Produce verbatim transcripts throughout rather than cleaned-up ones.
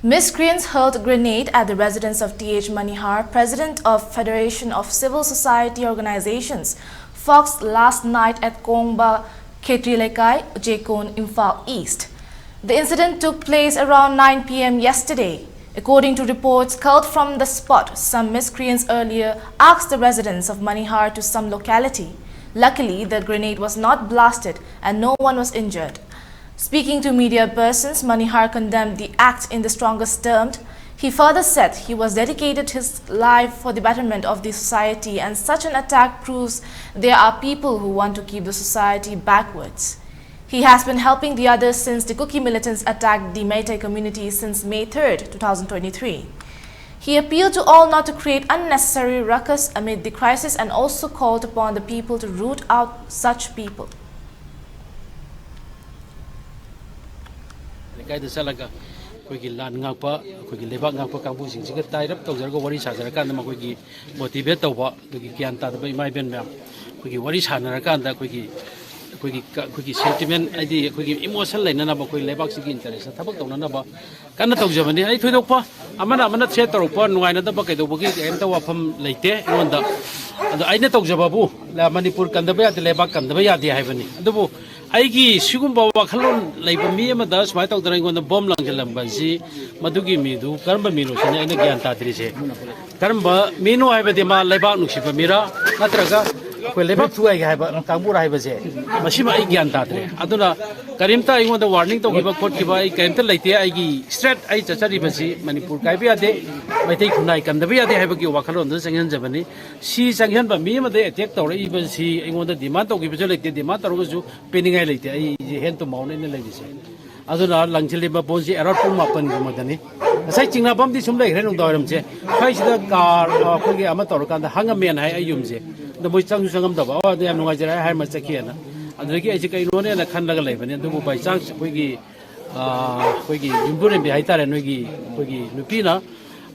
Miscreants hurled grenade at the residence of T H Manihar, president of Federation of Civil Society Organizations, Fox, last night at Kongba Khetri Lekai, Jekon, Imphal East. The incident took place around nine p m yesterday. According to reports culled from the spot, some miscreants earlier asked the residents of Manihar to some locality. Luckily, the grenade was not blasted and no one was injured. Speaking to media persons, Manihar condemned the act in the strongest terms. He further said he was dedicated his life for the betterment of the society, and such an attack proves there are people who want to keep the society backwards. He has been helping the others since the Kuki militants attacked the Meitei community since May third, two thousand twenty-three. He appealed to all not to create unnecessary ruckus amid the crisis and also called upon the people to root out such people. ꯂꯩꯀꯥꯏꯗ ꯆꯠꯂꯒ ꯑꯩꯈꯣꯏꯒꯤ ꯂꯥꯟ ꯉꯥꯛꯄ, ꯑꯩꯈꯣꯏꯒꯤ ꯂꯩꯕꯥꯛ ꯉꯥꯛꯄ ꯀꯥꯡꯕꯨꯁꯤꯡꯁꯤꯒ ꯇꯥꯏꯔꯞ ꯇꯧꯖꯔꯒ ꯋꯥꯔꯤ ꯁꯥꯖꯔꯀꯥꯟꯗ ꯃꯈꯣꯏꯒꯤ motivate ꯇꯧꯕ, ꯑꯗꯨꯒꯤ ꯒ꯭ꯌꯥꯟ ꯇꯥꯗꯕ ꯏꯃꯥ ꯏꯕꯦꯟ ꯃꯌꯥꯝ ꯑꯩꯈꯣꯏꯒꯤ ꯋꯥꯔꯤ ꯁꯥꯟꯅꯔꯀꯥꯟꯗ ꯑꯩꯈꯣꯏꯒꯤ ꯑꯩꯈꯣꯏꯒꯤ ꯑꯩꯈꯣꯏꯒꯤ ꯁꯦꯟꯇꯤꯃꯦꯟ, ꯍꯥꯏꯗꯤ ꯑꯩꯈꯣꯏꯒꯤ ꯏꯃꯣꯁꯟ ꯂꯩꯅꯅꯕ, ꯑꯩꯈꯣꯏ ꯂꯩꯕꯥꯛꯁꯤꯒꯤ ꯏꯟꯇꯔꯦꯁꯇ ꯊꯕꯛ ꯇꯧꯅꯅꯕ ꯀꯟꯅ ꯇꯧꯖꯕꯅꯤ꯫ ꯑꯩ ꯊꯣꯏꯗꯣꯛꯄ ꯑꯃꯅ ꯑꯃꯅ ꯊ꯭ꯔꯦꯠ ꯇꯧꯔꯛꯄ ꯅꯨꯡꯉꯥꯏꯅꯗꯕ ꯀꯩꯗꯧꯕꯒꯤ ꯀꯔꯤꯝꯇ ꯋꯥꯐꯝ ꯂꯩꯇꯦ ꯑꯩꯉꯣꯟꯗ꯫ ꯑꯗꯣ ꯑꯩꯅ ꯇꯧꯖꯕꯕꯨ ꯃꯅꯤꯄꯨꯔ ꯀꯟꯗꯕ ꯌꯥꯗꯦ, ꯂꯩꯕꯥꯛ ꯀꯟꯗꯕ ꯌꯥꯗꯦ ꯍꯥꯏꯕꯅꯤ꯫ ꯑꯗꯨꯕꯨ ꯑꯩꯒꯤ ꯁꯤꯒꯨꯝꯕ ꯋꯥꯈꯜꯂꯣꯟ ꯂꯩꯕ ꯃꯤ ꯑꯃꯗ ꯁꯨꯃꯥꯏꯅ ꯇꯧꯗꯅ ꯑꯩꯉꯣꯟꯗ ꯕꯣꯝ ꯂꯪꯁꯤꯜꯂꯝꯕꯁꯤ ꯃꯗꯨꯒꯤ ꯃꯤꯗꯨ ꯀꯔꯝꯕ ꯃꯤꯅꯣ ꯁꯤꯅꯤ ꯑꯩꯅ ꯒ꯭ꯌꯥꯟ ꯇꯥꯗ꯭ꯔꯤꯁꯦ꯫ ꯀꯔꯝꯕ ꯃꯤꯅꯣ ꯍꯥꯏꯕꯗꯤ ꯃꯥ ꯂꯩꯕꯥꯛ ꯅꯨꯡꯁꯤꯕ ꯃꯤꯔꯥ ꯅꯠꯇ꯭ꯔꯒ ꯑꯩꯈꯣꯏ ꯂꯩꯕꯥꯛ ꯊꯨꯒꯥꯏꯒꯦ ꯍꯥꯏꯕ ꯀꯥꯡꯕꯨꯔꯥ ꯍꯥꯏꯕꯁꯦ, ꯃꯁꯤꯃ ꯑꯩ ꯒ꯭ꯌꯥꯟ ꯇꯥꯗ꯭ꯔꯦ꯫ ꯑꯗꯨꯅ ꯀꯔꯤꯝꯇ ꯑꯩꯉꯣꯟꯗ ꯋꯥꯔꯅꯤꯡ ꯇꯧꯈꯤꯕ ꯈꯣꯠꯈꯤꯕ ꯑꯩ ꯀꯔꯤꯝꯇ ꯂꯩꯇꯦ꯫ ꯑꯩꯒꯤ ꯁ꯭ꯇ꯭ꯔꯦꯠ ꯑꯩ ꯆꯠꯆꯔꯤꯕꯁꯤ ꯃꯅꯤꯄꯨꯔ ꯀꯥꯏꯕ ꯌꯥꯗꯦ, ꯃꯩꯇꯩ ꯈꯨꯟꯅꯥꯏ ꯀꯟꯗꯕ ꯌꯥꯗꯦ ꯍꯥꯏꯕꯒꯤ ꯋꯥꯈꯜꯂꯣꯟꯗꯨꯗ ꯆꯪꯁꯤꯟꯖꯕꯅꯤ꯫ ꯁꯤ ꯆꯪꯁꯤꯟꯕ ꯃꯤ ꯑꯃꯗ ꯑꯦꯇꯦꯛ ꯇꯧꯔꯛꯏꯕꯁꯤ ꯑꯩꯉꯣꯟꯗ ꯗꯤꯃꯥꯟ ꯇꯧꯈꯤꯕꯁꯨ ꯂꯩꯇꯦ, ꯗꯤꯃꯥꯟ ꯇꯧꯔꯒꯁꯨ ꯄꯤꯅꯤꯡꯉꯥꯏ ꯂꯩꯇꯦ꯫ ꯑꯩꯁꯦ ꯍꯦꯟ ꯇꯨ ꯃꯥꯎꯟ ꯑꯩꯅ ꯂꯩꯔꯤꯁꯦ꯫ ꯑꯗꯨꯅ ꯂꯪꯁꯤꯜꯂꯤꯕ ꯕꯣꯝꯁꯤ ꯑꯦꯔꯥꯎꯟ ꯄꯨꯡ ꯃꯥꯄꯟꯒꯨꯝꯕꯗꯅꯤ꯫ ꯉꯁꯥꯏ ꯆꯤꯡꯅꯐꯝꯗꯤ ꯁꯨꯝ ꯂꯩꯈ꯭ꯔꯦ ꯅꯨꯡꯗꯥꯡꯋꯥꯏꯔꯝꯁꯦ꯫ ꯁ꯭ꯋꯥꯏꯁꯤꯗ ꯀꯥꯔ, ꯑ, ꯑꯩꯈꯣꯏꯒꯤ ꯑꯃ ꯇꯧꯔꯀꯥꯟꯗ ꯍꯪꯉꯝꯃꯦꯅ ꯍꯥꯏ ꯑꯩ ꯌꯨꯝꯁꯦ꯫ ꯑꯗꯣ ꯃꯣꯏ ꯆꯪꯁꯨ ꯆꯪꯉꯝꯗꯕ꯫ "ꯑꯣ, ꯑꯗꯨ ꯌꯥꯝ ꯅꯨꯡꯉꯥꯏꯖꯔꯦ" ꯍꯥꯏꯔꯝꯃ ꯆꯠꯈꯤꯑꯅ꯫ ꯑꯗꯨꯗꯒꯤ ꯑꯩꯁꯦ ꯀꯩꯅꯣꯅꯦꯅ ꯈꯜꯂꯒ ꯂꯩꯕꯅꯤ꯫ ꯑꯗꯨꯕꯨ by chance ꯑꯩꯈꯣꯏꯒꯤ, ꯑ, ꯑꯩꯈꯣꯏꯒꯤ ꯌꯨꯝꯕꯨꯔꯦꯝꯕꯤ ꯍꯥꯏꯇꯥꯔꯦ, ꯅꯣꯏꯒꯤ ꯑꯩꯈꯣꯏꯒꯤ ꯅꯨꯄꯤꯅ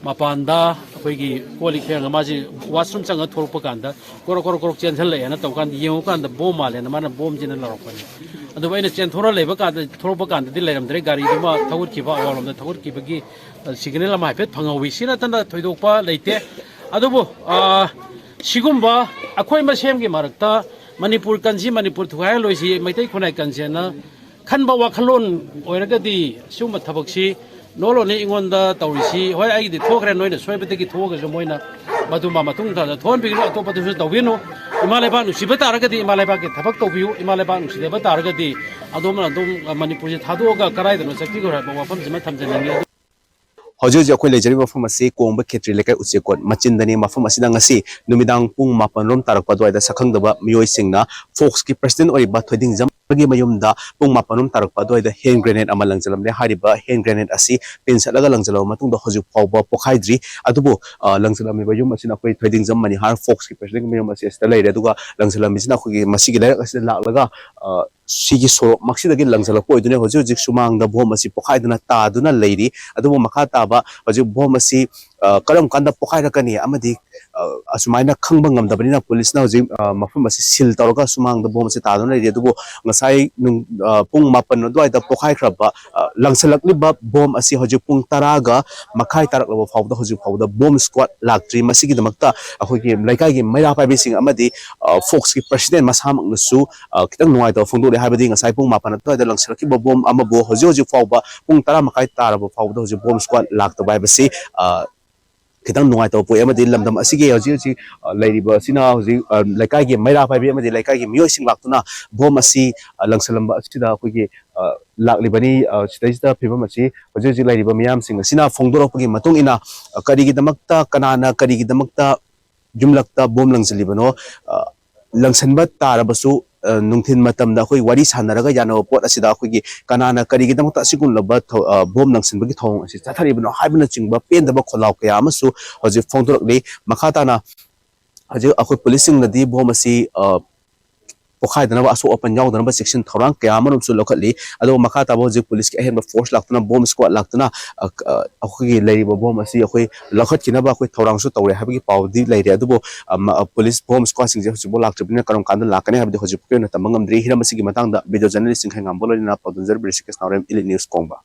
ꯃꯄꯥꯟꯗ ꯑꯩꯈꯣꯏꯒꯤ ꯀꯣꯜ ꯂꯤꯛ ꯐꯦꯡꯉꯒ ꯃꯥꯁꯤ ꯋꯥꯁꯔꯨꯝ ꯆꯪꯉ ꯊꯣꯛꯂꯛꯄ ꯀꯥꯟꯗ ꯀꯣꯔꯣꯛ ꯀꯣꯔꯣꯛ ꯀꯣꯔꯣꯛ ꯆꯦꯟꯁꯤꯜꯂꯛꯑꯦꯅ ꯇꯧ ꯀꯥꯟꯗ, ꯌꯦꯡꯉꯨ ꯀꯥꯟꯗ ꯕꯣꯝ ꯃꯥꯜꯂꯦꯅ ꯃꯥꯅ ꯕꯣꯝꯁꯤꯅ ꯂꯧꯔꯛꯄꯅꯤ꯫ ꯑꯗꯨꯕꯨ ꯑꯩꯅ ꯆꯦꯟꯊꯣꯔ ꯂꯩꯕ ꯀꯥꯟꯗ, ꯊꯣꯛꯂꯛꯄ ꯀꯥꯟꯗꯗꯤ ꯂꯩꯔꯝꯗ꯭ꯔꯦ꯫ ꯒꯥꯔꯤꯗꯨꯃ ꯊꯧꯒꯠꯈꯤꯕ, ꯑꯋꯥꯡꯂꯣꯝꯗ ꯊꯧꯒꯠꯈꯤꯕꯒꯤ, ꯑ, ꯁꯤꯒꯅꯦꯜ ꯑꯃ ꯍꯥꯏꯐꯦꯠ ꯐꯪꯍꯧꯋꯤ꯫ ꯁꯤ ꯅꯠꯇꯅ ꯊꯣꯏꯗꯣꯛꯄ ꯂꯩꯇꯦ꯫ ꯑꯗꯨꯕꯨ, ꯑ, ꯁꯤꯒꯨꯝꯕ ꯑꯩꯈꯣꯏ ꯃꯁꯦꯟꯒꯤ ꯃꯔꯛꯇ ꯃꯅꯤꯄꯨꯔ ꯀꯟꯁꯤ, ꯃꯅꯤꯄꯨꯔ ꯊꯨꯒꯥꯏꯍꯜꯂꯣꯏꯁꯤ, ꯃꯩꯇꯩ ꯈꯨꯟꯅꯥꯏ ꯀꯟꯁꯦꯅ ꯈꯟꯕ ꯋꯥꯈꯜꯂꯣꯟ ꯑꯣꯏꯔꯒꯗꯤ ꯁꯤꯒꯨꯝꯕ ꯊꯕꯛꯁꯤ ꯅꯣꯂꯣꯅꯤ ꯑꯩꯉꯣꯟꯗ ꯇꯧꯔꯤꯁꯤ꯫ ꯍꯣꯏ, ꯑꯩꯒꯤꯗꯤ ꯊꯣꯛꯈ꯭ꯔꯦ, ꯅꯣꯏꯅ ꯁꯣꯏꯕꯗꯒꯤ ꯊꯣꯛꯑꯒꯁꯨ ꯃꯣꯏꯅ ꯃꯗꯨ ꯃꯥ ꯃꯇꯨꯡ ꯇꯥꯗ ꯊꯣꯛꯍꯟꯕꯤꯒꯅꯨ, ꯑꯇꯣꯞꯄꯗꯁꯨ ꯇꯧꯕꯤꯒꯅꯨ꯫ ꯏꯃꯥ ꯂꯩꯕꯥꯛ ꯅꯨꯡꯁꯤꯕ ꯇꯥꯔꯒꯗꯤ ꯏꯃꯥ ꯂꯩꯕꯥꯛꯀꯤ ꯊꯕꯛ ꯇꯧꯕꯤꯌꯨ, ꯏꯃꯥ ꯂꯩꯕꯥꯛ ꯅꯨꯡꯁꯤꯗꯕ ꯇꯥꯔꯒꯗꯤ ꯑꯗꯣꯝꯅ ꯑꯗꯨꯝ ꯃꯅꯤꯄꯨꯔꯁꯦ ꯊꯥꯗꯣꯛꯑꯒ ꯀꯗꯥꯏꯗꯅꯣ ꯆꯠꯄꯤꯈ꯭ꯔꯣ ꯍꯥꯏꯕ ꯋꯥꯐꯝꯁꯤꯃ ꯊꯝꯖꯅꯤꯡꯉꯤ꯫ ꯍꯧꯖꯤꯛ ꯍꯧꯖꯤꯛ ꯑꯩꯈꯣꯏ ꯂꯩꯖꯔꯤꯕ ꯃꯐꯝ ꯑꯁꯤ ꯀꯣꯡꯕ ꯈꯦꯇ꯭ꯔꯤ ꯂꯩꯀꯥꯏ ꯎꯆꯦꯛꯀꯣꯠ ꯃꯆꯤꯟꯗꯅꯤ꯫ ꯃꯐꯝ ꯑꯁꯤꯗ ꯉꯁꯤ ꯅꯨꯃꯤꯗꯥꯡ ꯄꯨꯡ ꯃꯥꯄꯟ ꯔꯣꯝ ꯇꯥꯔꯛꯄ ꯑꯗꯨꯋꯥꯏꯗ ꯁꯛꯈꯪꯗꯕ ꯃꯤꯑꯣꯏꯁꯤꯡꯅ ꯐꯣꯛꯁꯀꯤ ꯄ꯭ꯔꯁꯤꯗꯦꯟ ꯑꯣꯏꯔꯤꯕ ꯊꯣꯏꯗꯤꯡꯖꯝꯒꯤ ꯃꯌꯨꯝꯗ ꯄꯨꯡ ꯃꯥꯄꯟ ꯔꯣꯝ ꯇꯥꯔꯛꯄ ꯑꯗꯨꯋꯥꯏꯗ ꯍꯦꯟ ꯒ꯭ꯔꯦꯅꯦꯗ ꯑꯃ ꯂꯪꯁꯤꯜꯂꯝꯂꯦ꯫ ꯍꯥꯏꯔꯤꯕ ꯍꯦꯟ ꯒ꯭ꯔꯦꯅꯦꯗ ꯑꯁꯤ ꯄꯤꯟ ꯁꯠꯂꯒ ꯂꯪꯁꯤꯜꯂꯕ ꯃꯇꯨꯡꯗ ꯍꯧꯖꯤꯛ ꯐꯥꯎꯕ ꯄꯣꯈꯥꯏꯗ꯭ꯔꯤ꯫ ꯑꯗꯨꯕꯨ, ꯑ, ꯂꯪꯁꯤꯜꯂꯝꯃꯤꯕ ꯌꯨꯝ ꯑꯁꯤꯅ ꯑꯩꯈꯣꯏ ꯊꯣꯏꯗꯤꯡꯖꯝ ꯃꯅꯤꯍꯥꯔ ꯐꯣꯛꯁꯀꯤ ꯄ꯭ꯔꯁꯤꯗꯦꯟꯒꯤ ꯃꯌꯨꯝ ꯑꯁꯤ ꯑꯁꯤꯗ ꯂꯩꯔꯦ꯫ ꯑꯗꯨꯒ ꯂꯪꯁꯤꯜꯂꯝꯃꯤꯁꯤꯅ ꯑꯩꯈꯣꯏꯒꯤ ꯃꯁꯤꯒꯤ ꯂꯩꯔꯛ ꯑꯁꯤꯗ ꯂꯥꯛꯂꯒ, ꯑ, ꯁꯤꯒꯤ ꯁꯣꯔꯣꯛꯃꯛꯁꯤꯗꯒꯤ ꯂꯪꯁꯤꯜꯂꯛꯄ ꯑꯣꯏꯗꯣꯏꯅꯤ꯫ ꯍꯧꯖꯤꯛ ꯍꯧꯖꯤꯛ ꯁꯨꯃꯥꯡꯗ ꯕꯣꯝ ꯑꯁꯤ ꯄꯣꯈꯥꯏꯗꯨꯅ ꯇꯥꯗꯨꯅ ꯂꯩꯔꯤ꯫ ꯑꯗꯨꯕꯨ ꯃꯈꯥ ꯇꯥꯕ ꯍꯧꯖꯤꯛ ꯕꯣꯝ ꯑꯁꯤ, ꯑ, ꯀꯔꯝ ꯀꯥꯟꯗ ꯄꯣꯈꯥꯏꯔꯛꯀꯅꯤ ꯑꯃꯗꯤ, ꯑ, ꯑꯁꯨꯃꯥꯏꯅ ꯈꯪꯕ ꯉꯝꯗꯕꯅꯤꯅ ꯄꯨꯂꯤꯁꯅ ꯍꯧꯖꯤꯛ, ꯑ, ꯃꯐꯝ ꯑꯁꯤ ꯁꯤꯜ ꯇꯧꯔꯒ ꯁꯨꯃꯥꯡꯗ ꯕꯣꯝ ꯑꯁꯤ ꯇꯥꯗꯨꯅ ꯂꯩꯔꯤ꯫ ꯑꯗꯨꯕꯨ ꯉꯁꯥꯏ ꯅꯨꯡ-, ꯑ, ꯄꯨꯡ ꯃꯥꯄꯟ ꯑꯗꯨꯋꯥꯏꯗ ꯄꯣꯈꯥꯏꯈ꯭ꯔꯕ, ꯑ, ꯂꯪꯁꯤꯜꯂꯛꯂꯤꯕ ꯕꯣꯝ ꯑꯁꯤ ꯍꯧꯖꯤꯛ ꯄꯨꯡ ꯇꯔꯥꯒ ꯃꯈꯥꯏ ꯇꯥꯔꯛꯂꯕ ꯐꯥꯎꯕꯗ ꯍꯧꯖꯤꯛ ꯐꯥꯎꯕꯗ ꯕꯣꯝ ꯁ꯭ꯀ꯭ꯋꯥꯗ ꯂꯥꯛꯇ꯭ꯔꯤ꯫ ꯃꯁꯤꯒꯤꯗꯃꯛꯇ ꯑꯩꯈꯣꯏꯒꯤ ꯂꯩꯀꯥꯏꯒꯤ ꯃꯩꯔꯥ ꯄꯥꯏꯕꯤꯁꯤꯡ ꯑꯃꯗꯤ, ꯑ, ꯐꯣꯛꯁꯀꯤ ꯄ꯭ꯔꯁꯤꯗꯦꯟ ꯃꯁꯥꯃꯛꯅꯁꯨ, ꯑ, ꯈꯤꯇꯪ ꯅꯨꯡꯉꯥꯏꯇꯕ ꯐꯣꯡꯗꯣꯛꯂꯦ꯫ ꯍꯥꯏꯕꯗꯤ ꯉꯁꯥꯏ ꯄꯨꯡ ꯃꯥꯄꯟ ꯑꯗꯨꯋꯥꯏꯗ ꯂꯪꯁꯤꯜꯂꯛꯈꯤꯕ ꯕꯣꯝ ꯑꯃꯕꯨ ꯍꯧꯖꯤꯛ ꯍꯧꯖꯤꯛ ꯐꯥꯎꯕ ꯄꯨꯡ ꯇꯔꯥ ꯃꯈꯥꯏ ꯇꯥꯔꯕ ꯐꯥꯎꯕꯗ ꯍꯧꯖꯤꯛ ꯕꯣꯝ ꯁ꯭ꯀ꯭ꯋꯥꯗ ꯂꯥꯛꯇꯕ ꯍꯥꯏꯕꯁꯤ, ꯑ, ꯈꯤꯇꯪ ꯅꯨꯡꯉꯥꯏꯇꯕ ꯄꯣꯛꯏ꯫ ꯑꯃꯗꯤ ꯂꯝꯗꯝ ꯑꯁꯤꯒꯤ ꯍꯧꯖꯤꯛ ꯍꯧꯖꯤꯛ, ꯑ, ꯂꯩꯔꯤꯕ ꯑꯁꯤꯅ ꯍꯧꯖꯤꯛ, ꯑ, ꯂꯩꯀꯥꯏꯒꯤ ꯃꯩꯔꯥ ꯄꯥꯏꯕꯤ ꯑꯃꯗꯤ ꯂꯩꯀꯥꯏꯒꯤ ꯃꯤꯑꯣꯏꯁꯤꯡ ꯂꯥꯛꯇꯨꯅ ꯕꯣꯝ ꯑꯁꯤ, ꯑ, ꯂꯪꯁꯤꯜꯂꯝꯕ ꯑꯁꯤꯗ ꯑꯩꯈꯣꯏꯒꯤ, ꯑ, ꯂꯥꯛꯂꯤꯕꯅꯤ꯫ ꯑ, ꯁꯤꯗꯩꯁꯤꯗ ꯐꯤꯕꯝ ꯑꯁꯤ ꯍꯧꯖꯤꯛ ꯍꯧꯖꯤꯛ ꯂꯩꯔꯤꯕ ꯃꯤꯌꯥꯝꯁꯤꯡ ꯑꯁꯤꯅ ꯐꯣꯡꯗꯣꯔꯛꯄꯒꯤ ꯃꯇꯨꯡ ꯏꯟꯅ, ꯑ, ꯀꯔꯤꯒꯤꯗꯃꯛꯇ, ꯀꯅꯥꯅ ꯀꯔꯤꯒꯤꯗꯃꯛꯇ ꯌꯨꯝꯂꯛꯇ ꯕꯣꯝ ꯂꯪꯁꯤꯜꯂꯤꯕꯅꯣ, ꯑ, ꯂꯪꯁꯤꯟꯕ ꯇꯥꯔꯕꯁꯨ, ꯑ, ꯅꯨꯡꯊꯤꯜ ꯃꯇꯝꯗ ꯑꯩꯈꯣꯏ ꯋꯥꯔꯤ ꯁꯥꯟꯅꯔꯒ ꯌꯥꯅꯕ ꯄꯣꯠ ꯑꯁꯤꯗ ꯑꯩꯈꯣꯏꯒꯤ ꯀꯅꯥꯅ ꯀꯔꯤꯒꯤꯗꯃꯛꯇ ꯑꯁꯤꯒꯨꯝꯂꯕ ꯊꯧ-, ꯑ, ꯕꯣꯝ ꯂꯪꯁꯤꯟꯕꯒꯤ ꯊꯧꯑꯣꯡ ꯑꯁꯤ ꯆꯠꯊꯔꯤꯕꯅꯣ ꯍꯥꯏꯕꯅꯆꯤꯡꯕ ꯄꯦꯟꯗꯕ ꯈꯣꯜꯂꯥꯎ ꯀꯌꯥ ꯑꯃꯁꯨ ꯍꯧꯖꯤꯛ ꯐꯣꯡꯗꯣꯔꯛꯂꯤ꯫ ꯃꯈꯥ ꯇꯥꯅ ꯍꯧꯖꯤꯛ ꯑꯩꯈꯣꯏ ꯄꯨꯂꯤꯁꯁꯤꯡꯅꯗꯤ ꯕꯣꯝ ꯑꯁꯤ, ꯑ, ꯄꯣꯈꯥꯏꯗꯅꯕ, ꯑꯁꯣꯛ ꯑꯄꯟ ꯌꯥꯎꯗꯅꯕ ꯆꯦꯛꯁꯤꯟ ꯊꯧꯔꯥꯡ ꯀꯌꯥ ꯑꯃꯔꯣꯝꯁꯨ ꯂꯧꯈꯠꯂꯤ꯫ ꯑꯗꯨꯒ ꯃꯈꯥ ꯇꯥꯕ ꯍꯧꯖꯤꯛ ꯄꯨꯂꯤꯁꯀꯤ ꯑꯍꯦꯟꯕ ꯐꯣꯔꯁ ꯂꯥꯛꯇꯨꯅ, ꯕꯣꯝ ꯁ꯭ꯀ꯭ꯋꯥꯗ ꯂꯥꯛꯇꯨꯅ, ꯑ, ꯑ, ꯑꯩꯈꯣꯏꯒꯤ ꯂꯩꯔꯤꯕ ꯕꯣꯝ ꯑꯁꯤ ꯑꯩꯈꯣꯏ ꯂꯧꯈꯠꯈꯤꯅꯕ ꯑꯩꯈꯣꯏ ꯊꯧꯔꯥꯡꯁꯨ ꯇꯧꯔꯦ ꯍꯥꯏꯕꯒꯤ ꯄꯥꯎꯗꯤ ꯂꯩꯔꯦ꯫ ꯑꯗꯨꯕꯨ, ꯑ, ꯃ-, ꯑ, ꯄꯨꯂꯤꯁ ꯕꯣꯝ ꯁ꯭ꯀ꯭ꯋꯥꯗꯁꯤꯡꯁꯦ ꯍꯧꯖꯤꯛꯐꯥꯎ ꯂꯥꯛꯇ꯭ꯔꯤꯕꯅꯤꯅ ꯀꯔꯝ ꯀꯥꯟꯗ ꯂꯥꯛꯀꯅꯤ ꯍꯥꯏꯕꯗꯤ ꯍꯧꯖꯤꯛꯐꯥꯎꯒꯤ ꯑꯣꯏꯅ ꯇꯝꯕ ꯉꯝꯗ꯭ꯔꯤ꯫ ꯍꯤꯔꯝ ꯑꯁꯤꯒꯤ ꯃꯇꯥꯡꯗ ꯕꯤꯗ꯭ꯌꯣ ꯖꯔꯅꯦꯂꯤꯁ ꯆꯤꯡꯈꯩꯉꯥꯝꯕ ꯂꯣꯏꯅꯅ ꯄꯥꯎꯗꯝꯖꯔꯕ ꯔꯤꯁꯤꯀꯦꯁ ꯅꯥꯎꯔꯦꯝ, ꯏꯂꯤꯠ ꯅ꯭ꯌꯨꯁ ꯀꯣꯡꯕ꯫